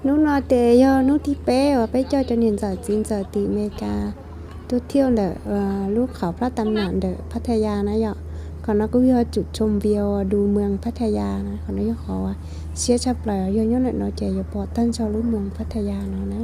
Hnub no ces yog hnub thib peb uas peb coj cov niam ntxawm txiv ntxawm tim Amelikas tuaj thauj ntawm lub qhov plab tam nam ntawm Phathaya na yom. Qhov no kuj yog tsum chom vias du moos Phathaya na, qhov no yog qhov siab tshaj plaws, yog nyob ntawm no ces yuav pom tag nrho lub moos Phathaya no na.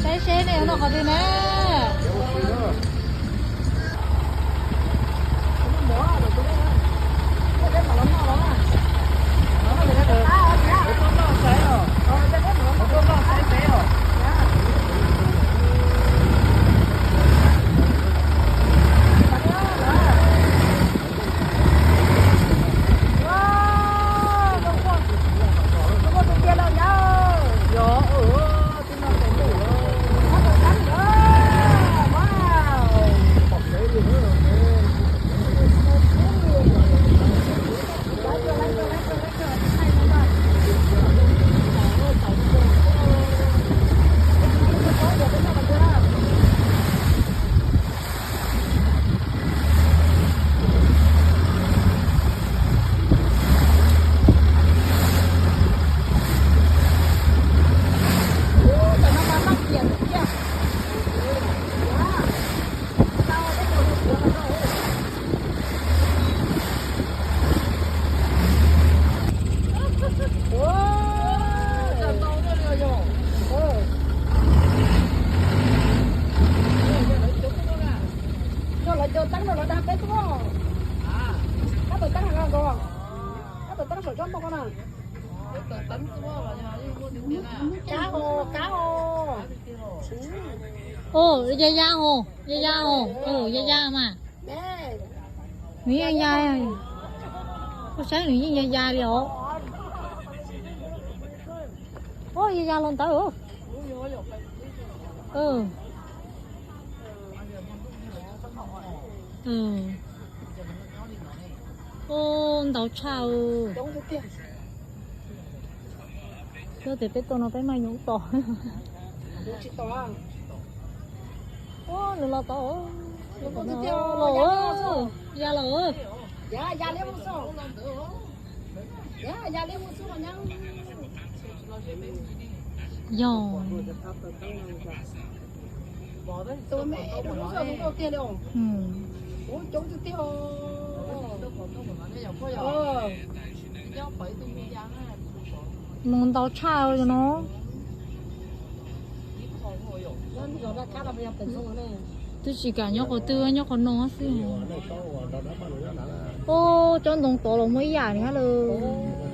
Saib seb nej noj qhov twg na. Teeb rau lawv dag peb tuaj. Kab taws teeb los nkaus. Kab taws teeb saum tsob ntoo ko na. Kab os, kab os. Ua ya ya os, ya ya os, ya ya mas. Nws yeej ya, koj saib nws yeej ya ya li os. Ua ya ya los ntawd. Ntau tshaj. Xyov tias peb tuaj no peb maj yuav tos. Nws los tod, los, ya los. Yog. Mus ntau tshaj no. Twb tsis kam nyob qhov twg, nyob qhov no xwb. Ub, tsob ntoo tod los muaj ib yam li lawm.